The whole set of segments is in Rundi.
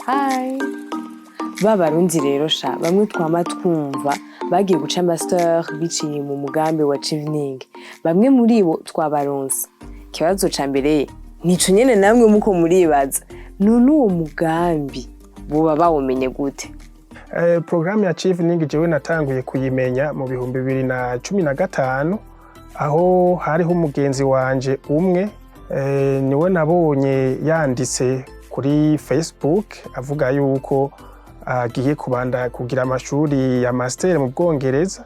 Hi. Ba Barundi rero sha, bamwe twama twumva bagiye guca master biciye mu mugambi wa Chevening, bamwe muri bo twabaronse. Ikibazo ca mbere nico nyene namwe muko muribaza: none uwo mugambi boba bawumenye gute? Programme ya Chevening jewe natanguye kuyimenya mu 2015, aho hariho umugenzi wanje umwe, niwe nabonye yanditse kuri Facebook avuga yuko agiye kubanda kugira amashuri ya master mu Bwongereza.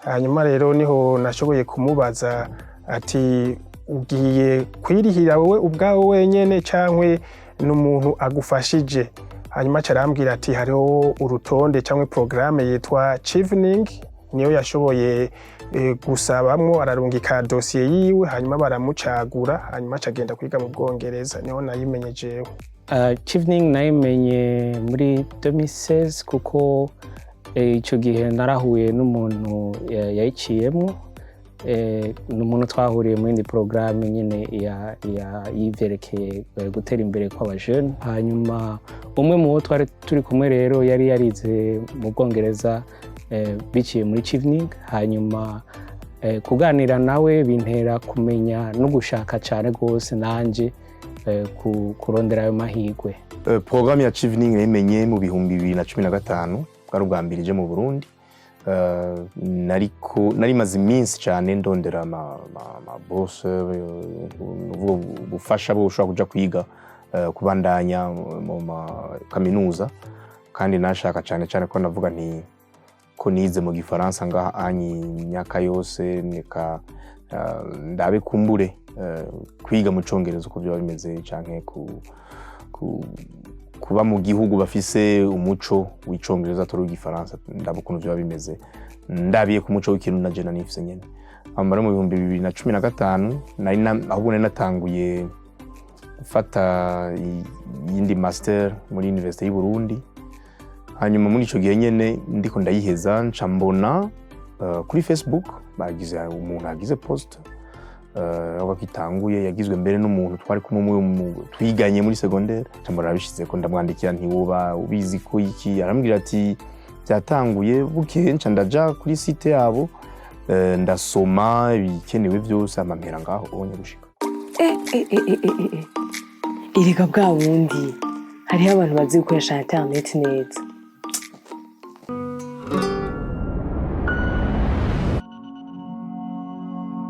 Hanyuma rero niho nashoboye kumubaza ati: "Ugiye kwirihira wowe ubwawe wenyene cankwe n'umuntu agufashije?" Hanyuma carambwira ati hariho urutonde cyangwa programme yitwa Chevening, niyo yashoboye gusabamwo, ararungika dosiye yiwe, hanyuma baramucagura, hanyuma acagenda kwiga mu Bwongereza. Niho nayimenye jewe. Chevening nayimenye muri 2016, kuko ico gihe narahuye n'umuntu yayiciyemwo. Ni umuntu twahuriye mu yindi porogaramu nyine y'ivyerekeye gutera imbere kw'abajene. Hanyuma umwe mu bo twari turi kumwe rero yari yarize mu Bwongereza biciye muri Chevening. Hanyuma kuganira nawe bintera kumenya no gushaka cyane rwose nanje kurondera ayo mahirwe. Programme ya Chevening nayimenye mu 2015, bwari ubwa mbere ije mu Burundi. Nariko nari maze iminsi cyane ndondera ama bourse, nuvuga ubufasha bwo ushobora kuja kwiga, kubandanya mu ma kaminuza. Kandi nashaka cyane cyane ko navuga nti ko nize mu Gifaransa ngaha anyi imyaka yose, nika ndabe kumbure kwiga mu Congereza uko vyoba bimeze, canke kuba mu gihugu bafise umuco w'Icongereza atari uw'Igifaransa, ndaba ukuntu vyoba bimeze ndabiye ku muco w'Ikirundi na je nanifise nyene. Hama rero mu 2015 ahubwo nari natanguye gufata iyindi master muri Université y'u Burundi. Hanyuma muri ico gihe nyene ndiko ndayiheza, nca mbona kuri Facebook bagize umuntu agize post avuga ko itanguye, yagizwe mbere n'umuntu twari kumwe twiganye muri secondaire. Nca mbona arabishizeko, ndamwandikira nti: "Woba ubizi ko iki?" Arambwira ati: "Byatanguye." Bukeye nca ndaja kuri site yabo, ndasoma ibikenewe byose, amampera ngaho ubonye gushika. Eh, eh, eh, eh, eh, eh. Erega bwa bundi hariho abantu bazi gukoresha internet neza.